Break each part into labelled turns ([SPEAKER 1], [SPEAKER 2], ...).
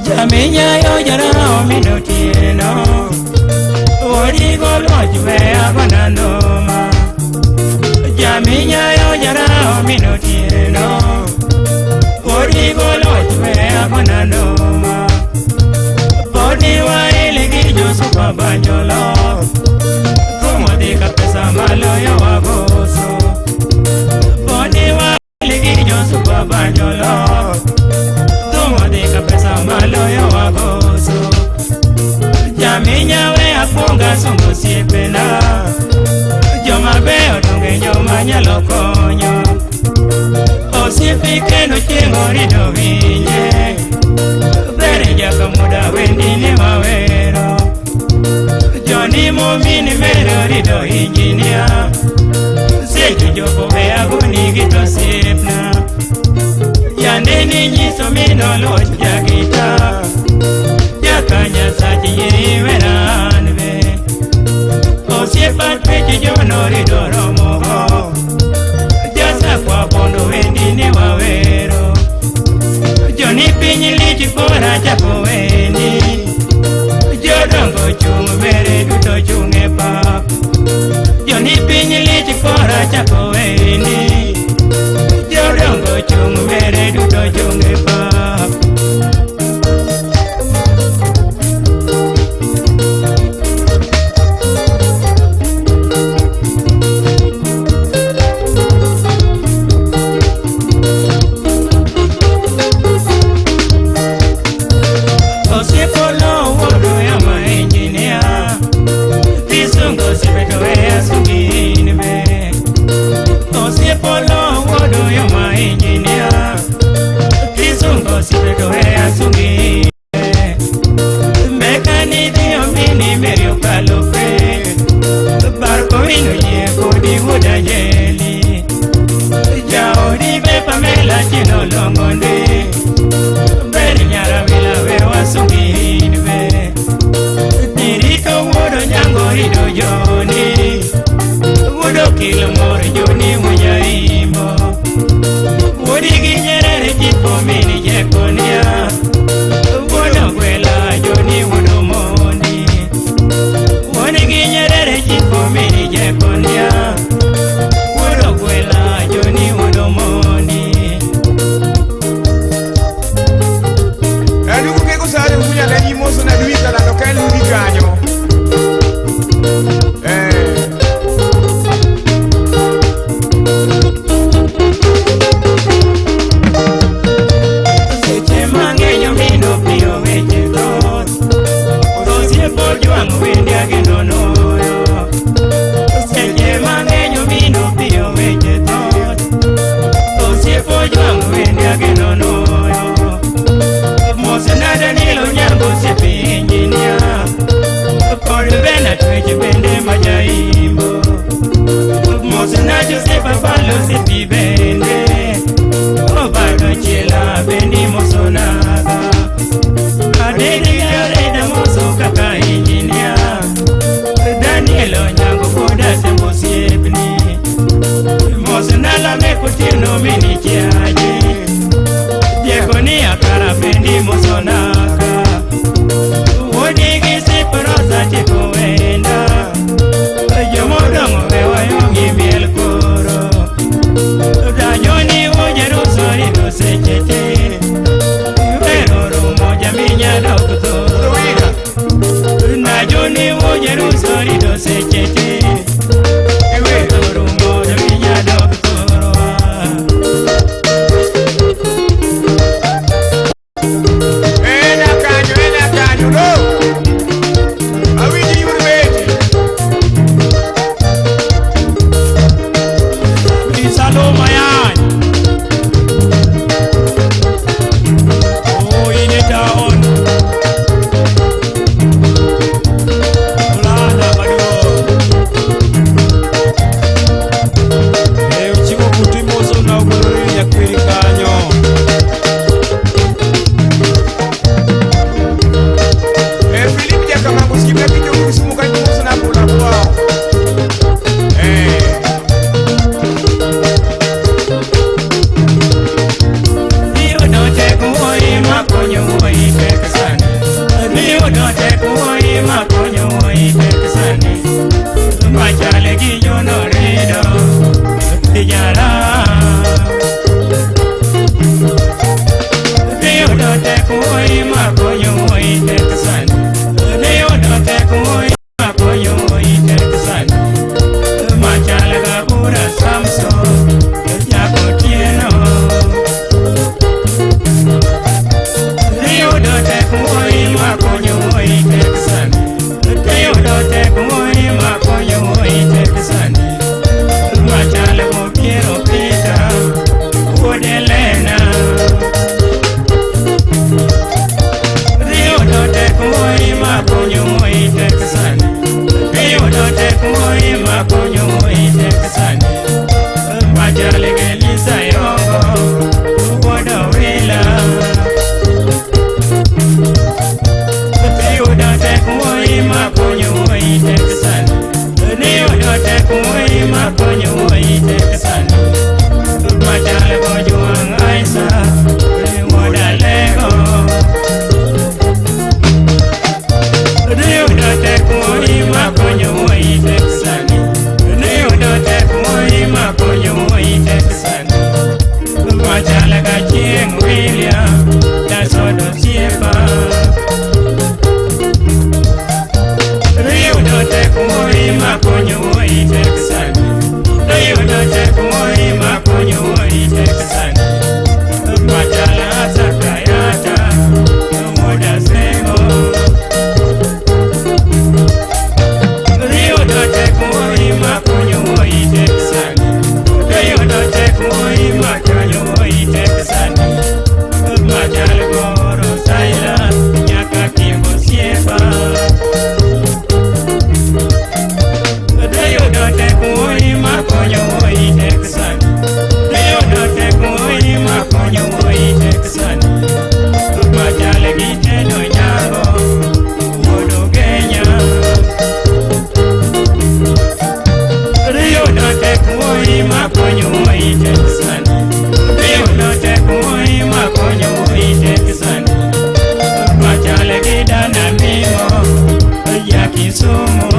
[SPEAKER 1] Jaminya yo jara omino tieno Odigo loch we agona noma Jaminya yo jara omino tieno Odigo loch we agona noma Podi wa iligi Josufa Banjolo Kumodhi ka pesa maloyo wagoso Podi wa iligi Josufa Banjolo Tumodhi ka pesa maloyo wagoso Jaminya we afunga sungo siepena Joma beyo donge joma nyalo konyo Osiepi kendo chieng' orido winje Ber jaka muda wendi ne wawero Joni momini mere orido injinia Seche jopo we agoni gi to osiepna Yande ni nyiso mino loch jagita Jaka Nyasachi yie iwena an be Osiepa tweche jono orido romogo Jasakwa bondo wendi ne wawero Joni piny lich kora chako wendi Jodongo chung' mere duto chung' e pap Joni piny lich kora chako wendi Jodongo chung' mere duto chung' e pap Osiepolo wuodo yama engineer Kisungo osiepe to we asungi in be Osiepolo wuodo yama engineer Kisungo osiepe to we asungi in be Mbeka ni dhi omini meri okalo pe Barko wino yie kodi wuoda jeli Jaodi be Pamela chino longonde Ber nyara wila we wasungi in be Tirito wuodo nyango rido joni Wuodo kilmor joni mujaimbo Wuodi gi Nyerere chipo mini Jekonia Wuodo Gwela joni wuodo Mondi Wuodi gi Nyerere chipo mini Jekonia Wuodo Gwela joni wuodo Mondi
[SPEAKER 2] Aduku keko sare unya ne imoso na duita na doken ludi kanyo.
[SPEAKER 1] Seche mang'eny omino piyo weche thoth Osiepo jwang'o wende ageno noyo Seche mang'eny omino piyo weche thoth Osiepo jwang'o wende ageno noyo Mosna Daniel Onyango osiepe engineer Kod Bena Tweche bende majaimbo Mosna Joseph Abalo osiepi bende Obado chiela bendi mosonaga Adede gareda moso kaka engineer Daniel Onyango koda sembo osiepni Mosna Lamek Otieno mini chiaje Jekonia kara bendi mosonaka Wuodi gi Siprosa tieko wenda Jomodong'o be wayo gi miel koro Dajoni wo Jerusalem seche te Wero rumo jaminya dok thoro
[SPEAKER 2] Wiga.
[SPEAKER 1] Najoni wo Jerusalem seche te
[SPEAKER 2] Ewe.
[SPEAKER 1] Wero rumo jaminya dok thoro. tek wuoyi makonyo wuoyi tek sani. Machale gi jono rido tijara. Diyudo tek wuoyi makonyo wuoyi tek sani. Diyudo tek wuoyi makonyo wuoyi tek sani. Machale ga bura Samson Jakotieno. Diyudo tek wuoyi makonyo wuoyi tek sani. Diyudo tek wuoyi makonyo wuoyi tek sani. Machale go Piero Peter wuod Elena. Diyudo tek wuoyi makonyo wuoyi tek sani. Diyudo tek wuoyi makonyo wuoyi tek sani. Machale gi Lisa Yongo wuod Owila. Diyudo tek wuoyi makonyo wuoyi tek sani. Diyudo tek wuoyi makonyo wuoyi tek sani. Machale go Juang' Aisa wuod Alego. Diyudo tek wuoyi makonyo wuoyi tek sani. Diyudo tek wuoyi makonyo wuoyi tek sani. Machale ga Chieng' William Dasodo Siepa. Diyudo tek wuoyi makonyo wuoyi tek sani. Diyudo tek wuoyi makonyo wuoyi tek sani. Machale Asakayata wuod Asengo. Diyudo tek wuoyi makonyo wuoyi tek sani. Diyudo tek wuoyi makonyo wuoyi tek sani. Machal goro Saila nyaka Kimbo Siepa. Diyudo tek wuoyi makonyo wuoyi tek sani. Diyudo tek wuoyi makonyo wuoyi tek sani. Machal gi Tedo Nyango wuod Ugenya. Diyudo tek wuoyi makonyo wuoyi tek sani. Diyudo tek wuoyi makonyo wuoyi tek sani. Machal gi Dana Mimo ja Kisumu.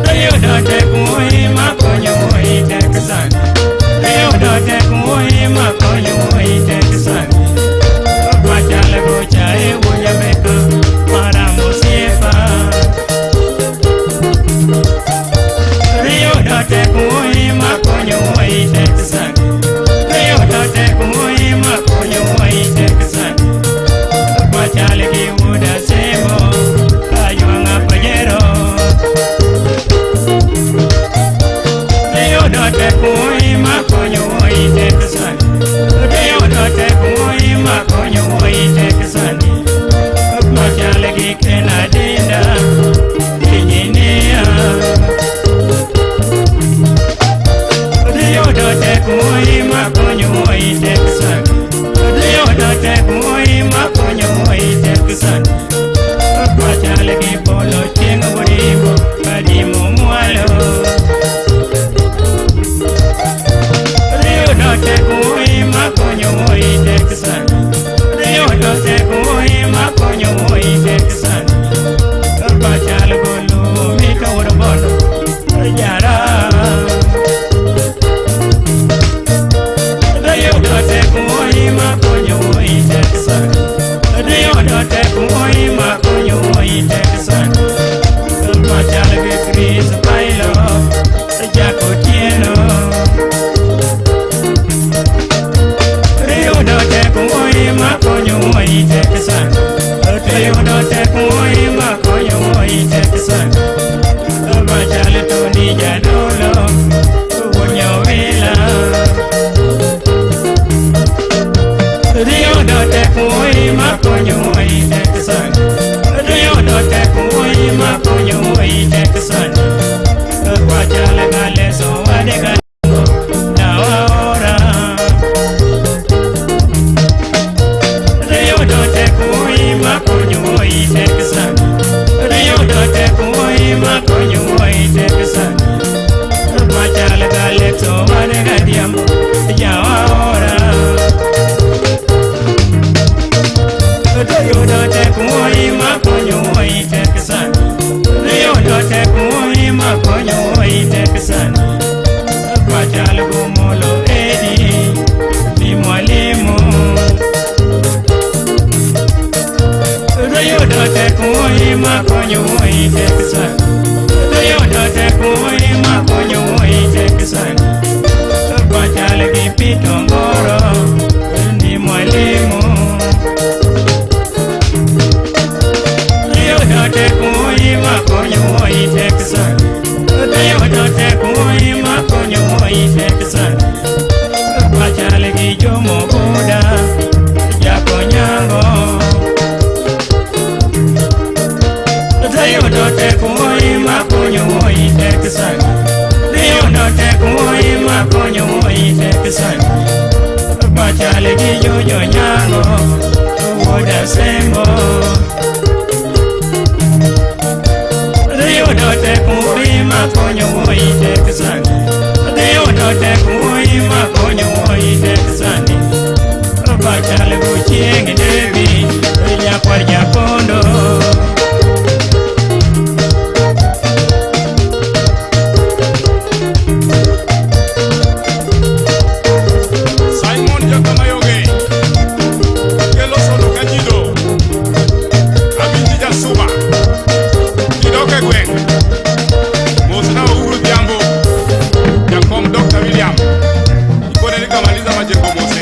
[SPEAKER 1] Diyudo tek wuoyi makonyo wuoyi tek sani. Diyudo tek wuoyi makonyo wuoyi tek sani. Machal go chae wuod Nyambeka Maramo Siepa. Diyudo tek wuoyi makonyo wuoyi tek sani. Diyudo tek wuoyi makonyo wuoyi tek sani. Machal gi wuod Asembo Kajwang'a Pajero. Diyudo tek wuoyi makonyo wuoyi tek sani. Diyudo tek wuoyi makonyo wuoyi tek sani. Machal gi Ken Adinda Injinia. Diyudo tek wuoyi makonyo wuoyi tek sani. Diyudo tek wuoyi makonyo wuoyi tek sani. Machal gi Polo Chieng' Borimbo Kadimo mwalo. Diyudo tek wuoyi makonyo wuoyi tek sani. Diyudo tek wuoyi makonyo wuoyi tek sani. Machal go Lumita wuod Bondo Jara. Diyudo tek wuoyi makonyo wuoyi tek sani. Diyudo tek wuoyi makonyo wuoyi tek sani. Machal gi Chris Pailo Jakotieno. Diyudo tek wuoyi makonyo wuoyi tek sani. Diyudo tek wuoyi makonyo wuoyi tek sani. Machal Tony Jadolo wuod Nyawila. Diyudo tek wuoyi makonyo wuoyi tek sani. Diyudo tek wuoyi makonyo wuoyi tek sani. Wachal ga leso wadega dawa ora. Diyudo tek wuoyi makonyo wuoyi tek makonyo wuoyi tek sana. Dhiyudo tek wuoyi makonyo wuoyi tek sana. Machal gi Pito Ngoro ni mwalimu. Dhiyudo tek wuoyi makonyo wuoyi tek sana. Dhiyudo tek wuoyi makonyo wuoyi tek sana. Machal gi Jomo Buda Jakonyango. Dhiyudo tek wuoyi makonyo wuoyi tek sana. Dhiyudo tek wuoyi makonyo wuoyi tek sana. Machal gi Jojo Nyango wuod Asembo. Dhiyudo tek wuoyi makonyo wuoyi tek sana. Dhiyudo tek wuoyi makonyo wuoyi tek sana. Machal gi Chieng' Devi nyakwar Jakondo.
[SPEAKER 2] Simon Jakamayoge kelo sodo ka jido Abinji Jasuba kidok e gweng' mosna Uhuru Dhiambo jakom Dr. William ikone ni kamaliza majengo mose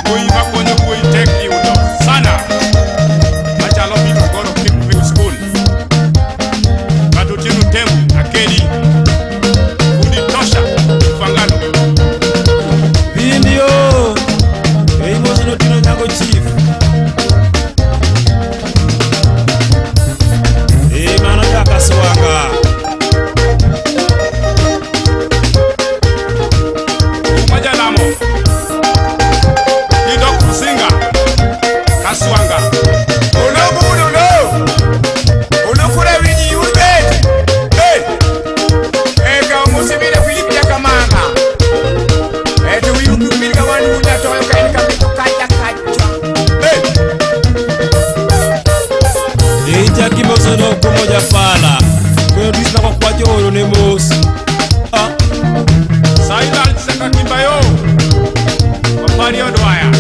[SPEAKER 2] wuoyi makonyo wuoyi tek yudo sana machalo Peter Ogoro Kipfik School kata Otieno Tembu Akedi Fundi Tosha Fangano.
[SPEAKER 3] Vindio, ei mos no Tino Nyango chief. Ei mano Jakaswanga.
[SPEAKER 2] Uma Jalamo Kidok Rusinga Kaswanga.
[SPEAKER 4] Olobudulo. Olokura wiji yubet. Hey. Eka omusimire Philip Jakamanga. Eto wiyu kumilka wanu na toyo kain kapito kacha kacha.
[SPEAKER 2] Hey.
[SPEAKER 3] Ei Jaki moso no kumo Japala. Kweyo disna kwa kwacho oro ne mos. Ah.
[SPEAKER 2] Sailal Chisaka Kimbayo Mapari Odwaya.